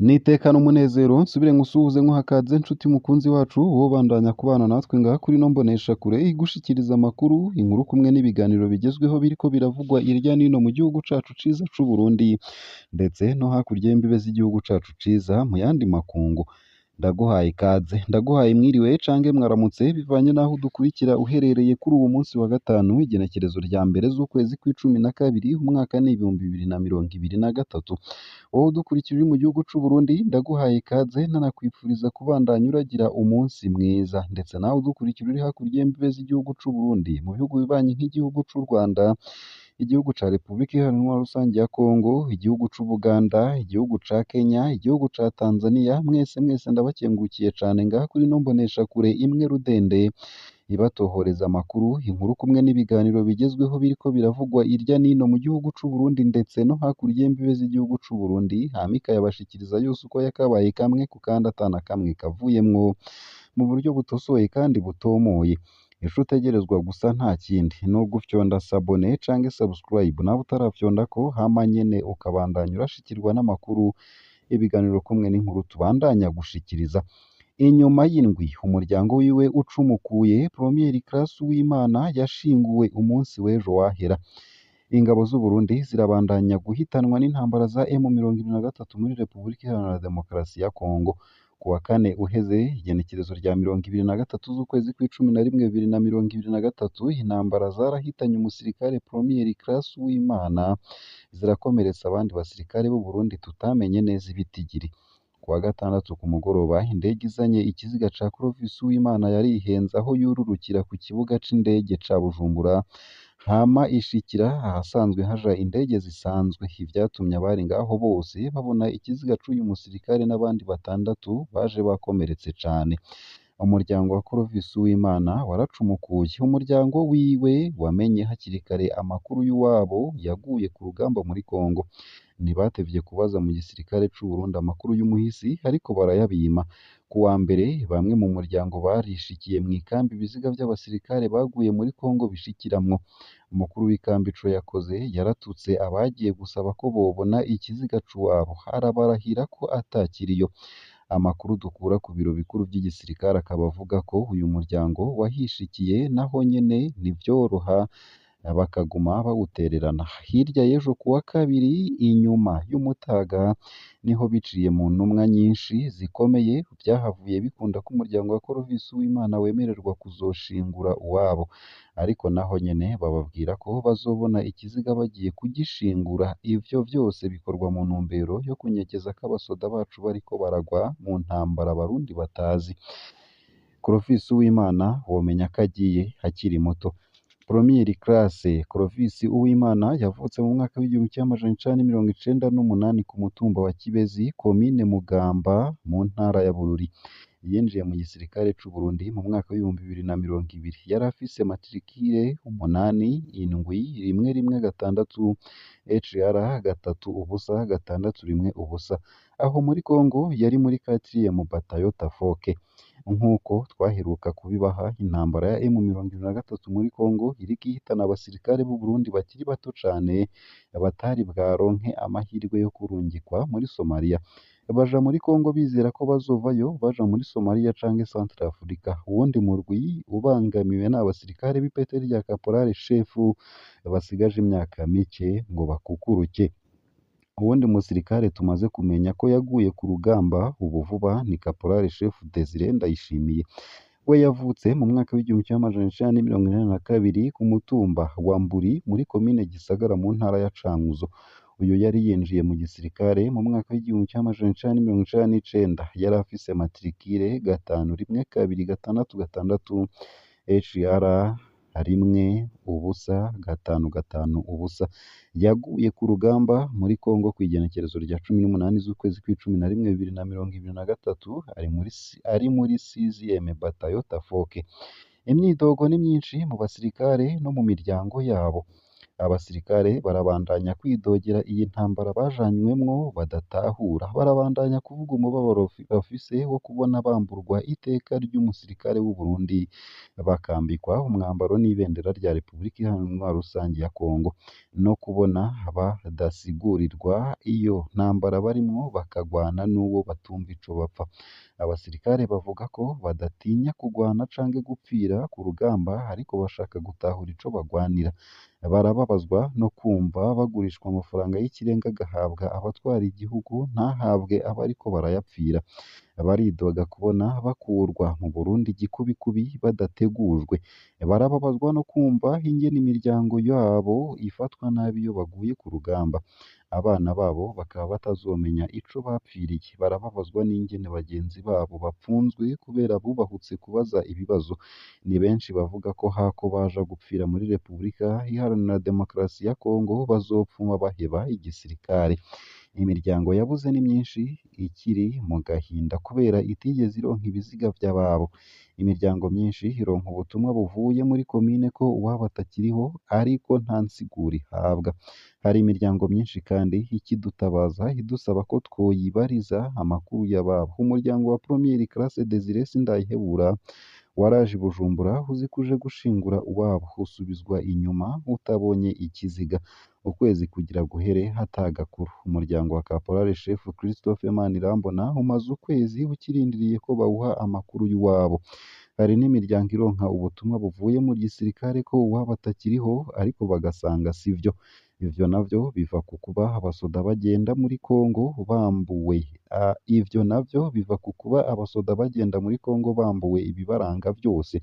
N'iteka n'umunezero nsubire nkusuhuze nkuhakaze nshuti mukunzi wacu wowe ubandanya kubana natwe ngaha kuri ino mboneshakure igushikiriza amakuru, inkuru kumwe n'ibiganiro bigezweho biriko biravugwa irya nino mu gihugu cacu ciza c'Uburundi ndetse no hakurya y'imbibe z'igihugu cacu ciza mu yandi makungu. Ndaguhaye ikaze, ndaguhaye mwiriwe canke mwaramutse bivanye n'aho udukurikira uherereye kuri uwu munsi wa gatanu igenekerezo rya mbere z'ukwezi kw'icumi na kabiri umwaka ni 2023. Wowe udukurikira uri mu gihugu c'Uburundi ndaguhaye ikaze nanakwifuriza kubandanya uragira umunsi mwiza, ndetse nawe udukurikira uri hakurya y'imbibe z'igihugu c'Uburundi mu bihugu bibanyi nk'igihugu c'u Rwanda, igihugu ca Repubulika Iharanira Intwaro Rusangi ya Kongo, igihugu c'Ubuganda, igihugu ca Kenya, igihugu ca Tanzania, mwese mwese ndabakengurukiye cane ngaha kuri ino mboneshakure imwe rudende ibatohoreza amakuru, inkuru kumwe n'ibiganiro bigezweho biriko biravugwa irya nino mu gihugu c'Uburundi ndetse no hakurya y'imbibe z'igihugu c'Uburundi, hama ikayabashikiriza yose uko yakabaye kamwe ku kandi atana kamwe kavuyemwo mu buryo butosoye kandi butomoye. Ico utegerezwa gusa nta kindi ni ugufyonda s'abonner canke subscribe nawe utarafyondako, hama nyene ukabandanya urashikirwa n'amakuru, ibiganiro kumwe n'inkuru tubandanya gushikiriza. Inyuma y'indwi umuryango wiwe ucumukuye, Premier Classe Uwimana yashinguwe umunsi w'ejo wahera. Ingabo z'Uburundi zirabandanya guhitanwa n'intambara za M23 muri Repubulika Iharanira Demokarasi ya Kongo. Ku wa kane uheze igenekerezo rya 23 z'ukwezi kw'icumi na rimwe 2023, intambara zarahitanye umusirikare Premier Classe Uwimana, zirakomeretsa abandi basirikare b'u Burundi tutamenye neza ibitigiri. Ku wa gatandatu ku mugoroba indege izanye ikiziga ca Clovis Uwimana yarihenze aho yururukira ku kibuga c'indege ca Bujumbura, hama ishikira ahasanzwe haja indege zisanzwe. Ivyatumye abari ngaho bose babona ikiziga c'uyu musirikare n'abandi batandatu baje bakomeretse cane. Umuryango wa Clovis Uwimana waracumukuye. Umuryango wiwe wamenye hakiri kare amakuru y'uwabo yaguye ku rugamba muri Kongo. Ntibatevye kubaza mu gisirikare c'Uburundi amakuru y'umuhisi ariko barayabima. Ku wa mbere bamwe mu muryango barishikiye mw'ikambi ibiziga vy'abasirikare baguye muri Kongo bishikiramwo. Umukuru w'ikambi ico yakoze yaratutse abagiye gusaba ko bobona ikiziga c'uwabo, arabarahira ko atakiriyo. Amakuru dukura ku biro bikuru vy'igisirikare akaba avuga ko uyu muryango wahishikiye naho nyene ntivyoroha bakaguma bawutererana. Hirya y'ejo ku wa kabiri inyuma y'umutaga niho biciye mu ntumwa nyinshi zikomeye vyahavuye bikunda ko umuryango wa Clovis Uwimana wemererwa kuzoshingura uwabo, ariko naho nyene bababwira ko bazobona ikiziga bagiye kugishingura. Ivyo vyose bikorwa mu ntumbero yo kunyegeza ko abasoda bacu bariko baragwa mu ntambara abarundi batazi. Clovis Uwimana womenya ko agiye akiri muto. Premier Classe Clovis Uwimana yavutse mu mwaka w'1998 ku mutumba wa Kibezi, komine Mugamba, mu ntara ya Bururi. Yinjiye mu gisirikare c'Uburundi mu mwaka w'2020. Yari afise matricule 871116 HR 30610. Aho muri Kongo yari muri 4e bataillon Tafoke. Nk'uko twaheruka kubibaha, intambara ya M23 muri Kongo iriko ihitana abasirikare b'Uburundi bakiri bato cane batari bwaronke amahirwe yo kurungikwa muri Somalia. Baja muri Kongo bizera ko bazovayo baja muri Somalia canke Centrafrica. Uwundi murwi ubangamiwe n'abasirikare b'ipete rya Caporal Chef basigaje imyaka mike ngo bakukuruke. Uwundi musirikare tumaze kumenya ko yaguye ku rugamba ubu vuba ni Caporal Chef Desire Ndayishimiye. We yavutse mu mwaka w'1982 ku mutumba wa Mburi muri komine Gisagara mu ntara ya Cankuzo. Uyu yari yinjiye mu gisirikare mu mwaka w'1999. Yari afise matricule 512666 HR 10550. Yaguye ku rugamba muri Kongo kw'igenekerezo rya 18 z'ukwezi kw'icumi na rimwe 2023 ari muri 6e bataillon Tafoke. Imyidogo ni myinshi mu basirikare no mu miryango yabo. Abasirikare barabandanya kwidogera iyi ntambara bajanywemwo badatahura, barabandanya kuvuga umubabaro bafise wo kubona bamburwa iteka ry'umusirikare w'u Burundi, bakambikwa umwambaro n'ibendera rya Repubulika Iharanira Intwaro Rusangi ya Kongo, no kubona badasigurirwa iyo ntambara barimwo bakagwana n'uwo batumva ico bapfa. Abasirikare bavuga ko badatinya kugwana canke gupfira ku rugamba, ariko bashaka gutahura ico bagwanira. Barababazwa no kumva bagurishwa amafaranga y'ikirenga agahabwa abatwara igihugu ntahabwe abariko barayapfira. Baridoga kubona bakurwa mu Burundi igikubikubi badategujwe. Barababazwa no kumva ingene imiryango yabo ifatwa nabi iyo baguye ku rugamba, abana babo bakaba batazomenya ico bapfiriye. Barababazwa n'ingene bagenzi babo bapfunzwe kubera bubahutse kubaza ibibazo. Ni benshi bavuga ko hako baja gupfira muri Repubulika Iharanira Demokarasi ya Kongo bazopfuma baheba igisirikare. Imiryango yabuze ni myinshi ikiri mu gahinda kubera itigeze ironka ibiziga vy'ababo. Imiryango myinshi ironka ubutumwa buvuye muri komine ko uwabo atakiriho, ariko nta nsiguro ihabwa. Hari imiryango myinshi kandi ikidutabaza idusaba ko twoyibariza amakuru y'ababo. Umuryango wa Première Classe Desire Sindayihebura waraje i Bujumbura uzi ko uje gushingura uwabo, usubizwa inyuma utabonye ikiziga. Ukwezi kugira guhere hatagakuru. Umuryango wa Caporal Chef Christophe Manirambona umaze ukwezi ukirindiriye ko bawuha amakuru y'uwabo. Hari n'imiryango ironka ubutumwa buvuye mu gisirikare ko uwabo atakiriho, ariko bagasanga sivyo. Ivyo navyo biva ku kuba abasoda bagenda muri Kongo bambuwe. Ivyo navyo biva ku kuba abasoda bagenda muri Kongo bambuwe ibibaranga vyose.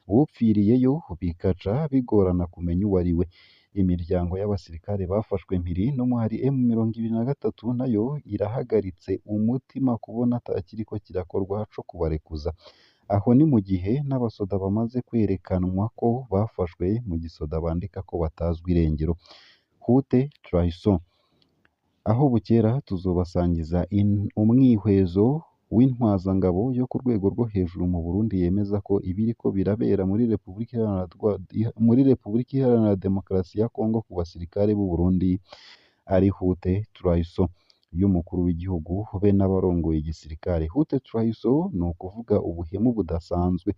Uwupfiriyeyo bikaca bigorana kumenya uwo ari we. Imiryango y'abasirikare bafashwe mpiri n'umuhari M23 nayo irahagaritse umutima kubona atakiriko kirakorwa co kubarekuza. Aho ni mu gihe n'abasoda bamaze kwerekanwa ko bafashwe mu gisoda bandika ko batazwi irengero. Haute trahison. Aho bukera tuzobasangiza umwihwezo w'intwazangabo yo ku rwego rwo hejuru mu Burundi yemeza ko ibiriko birabera muri Repubulika Iharanira Demokarasi ya Kongo ku basirikare b'u Burundi ari haute trahison y'umukuru w'igihugu be n'abarongoye igisirikare. Haute trahison ni ukuvuga ubuhemu budasanzwe.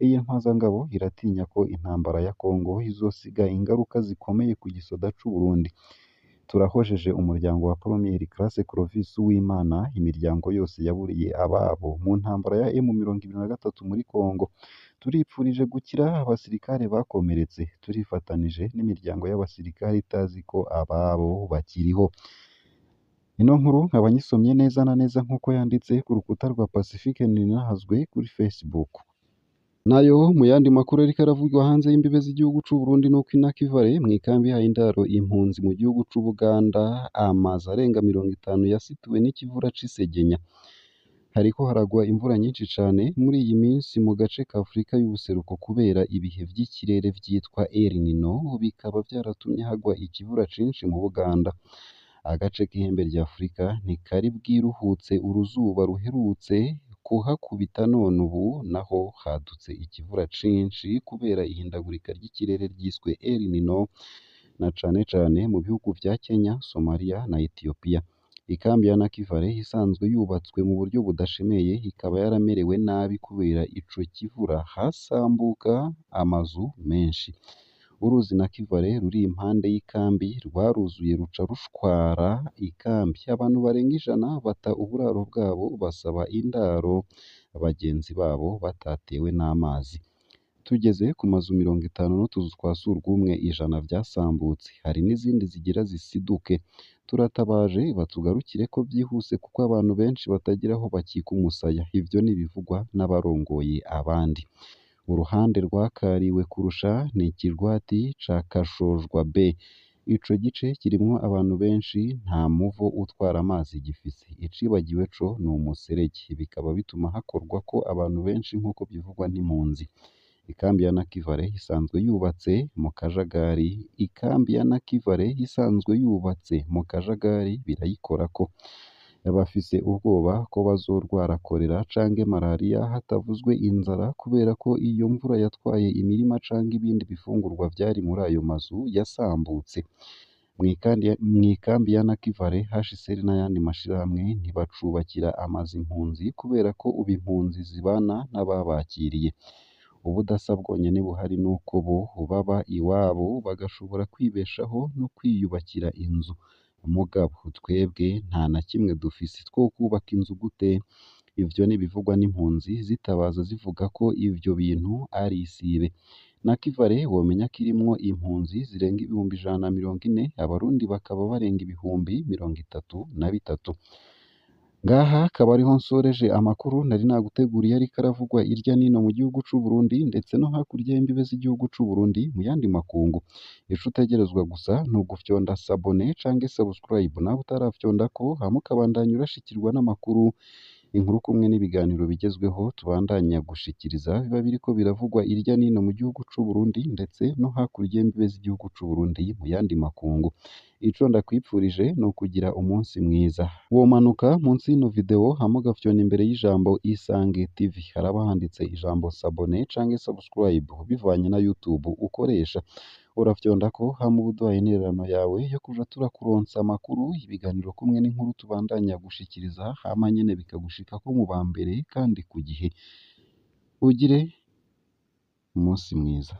Iyi ntwazangabo iratinya ko intambara ya Kongo izosiga ingaruka zikomeye ku gisoda c'u Burundi. Turahojeje umuryango wa Première Classe Clovis Uwimana, imiryango yose yaburiye ababo mu ntambara ya M23 muri Kongo. Turipfurije gukira abasirikare bakomeretse. Turifatanije n'imiryango y'abasirikare itazi ko ababo bakiriho. Ino nkuru nkaba nyisomye neza na neza nk'uko yanditse ku rukuta rwa Pacifique Ninahazwe kuri Facebook. Nayo mu yandi makuru ariko aravugwa hanze y'imbibe z'igihugu c'u Burundi nuko inakivare mw'ikambi ihaye indaro impunzi mu gihugu c'u Buganda amazu arenga 50 yasituwe n'ikivura c'isegenya. Hariko haragwa imvura nyinshi cane muri iyi minsi mu gace ka Afrika y'ubuseruko kubera ibihe vy'ikirere vyitwa El Nino, bikaba vyaratumye hagwa ikivura cinshi mu Buganda. Agace k'ihembe rya Afrika ntikari bwiruhutse uruzuba ruherutse kuhakubita, none ubu naho hadutse ikivura cinshi kubera ihindagurika ry'ikirere ryiswe El Nino, na cane cane mu bihugu vya Kenya, Somalia na Ethiopia. Ikambi ya Nakivale isanzwe yubatswe mu buryo budashemeye ikaba yaramerewe nabi kubera ico kivura, hasambuka amazu menshi. Uruzi Nakivale ruri impande y'ikambi rwaruzuye ruca rushwara ikambi. Abantu barenga 100 bata uburaro bwabo basaba indaro bagenzi babo batatewe n'amazi. Tugeze ku mazu 50 n'utuzu twa surwumwe 100 vyasambutse. Hari n'izindi zigira zisiduke. Turatabaje batugarukire ko vyihuse kuko abantu benshi batagira aho bakika umusaya. Ivyo n'ibivugwa n'abarongoye abandi. Uruhande rwakariwe kurusha ni ikigwati ca Kashojwa B. Ico gice kirimwo abantu benshi, nta muvo utwara amazi gifise. Icibagiwe co ni umuserege, bikaba bituma hakorwa ko abantu benshi nk'uko bivugwa n'impunzi. Ikambi ya Nakivale isanzwe yubatse mu kajagari. Ikambi ya Nakivale isanzwe yubatse mu kajagari birayikorako. Bafise ubwoba ko bazorwara korera canke malariya hatavuzwe inzara, kubera ko iyo mvura yatwaye imirima canke ibindi bifungurwa vyari muri ayo mazu yasambutse. Mw'ikambi ya Nakivale, HCR n'ayandi mashirahamwe ntibacubakira amazu impunzi kubera ko ubu impunzi zibana n'ababakiriye. Ubudasa bwonyene buhari nuko bo baba iwabo bagashobora kwibeshaho no kwiyubakira inzu. Mugabo twebwe nta na kimwe dufise, twokubaka inzu gute? Ivyo n'ibivugwa n'impunzi zitabaza zivuga ko ivyo bintu ari isibe. Nakivale womenya ko irimwo impunzi zirenga 140,000, abarundi bakaba barenga 33,000. Ngaha akaba ariho nsoreje amakuru nari naguteguriye ariko aravugwa irya nino mu gihugu c'u Burundi ndetse no hakurya y'imbibe z'igihugu c'u Burundi mu yandi makungu. Ico utegerezwa gusa ni ugufyonda s'abonner canke subscribe nawe utarafyondako, hama ukabandanya urashikirwa n'amakuru, inkuru kumwe n'ibiganiro bigezweho tubandanya gushikiriza biba biriko biravugwa irya nino mu gihugu c'u Burundi ndetse no hakurya y'imbibe z'igihugu c'u Burundi mu yandi makungu. Ico ndakwipfurije ni ukugira umunsi mwiza. Womanuka munsi y'ino video hama ugafyonda imbere y'ijambo Isange TV, haraba handitse ijambo s'abonner canke subscribe bivanye na YouTube ukoresha. Urafyondako hama uba uduhaye intererano yawe yo kuja turakuronsa amakuru, ibiganiro kumwe n'inkuru tubandanya gushikiriza, hama nyene bikagushikako mu ba mbere kandi ku gihe. Ugire umunsi mwiza.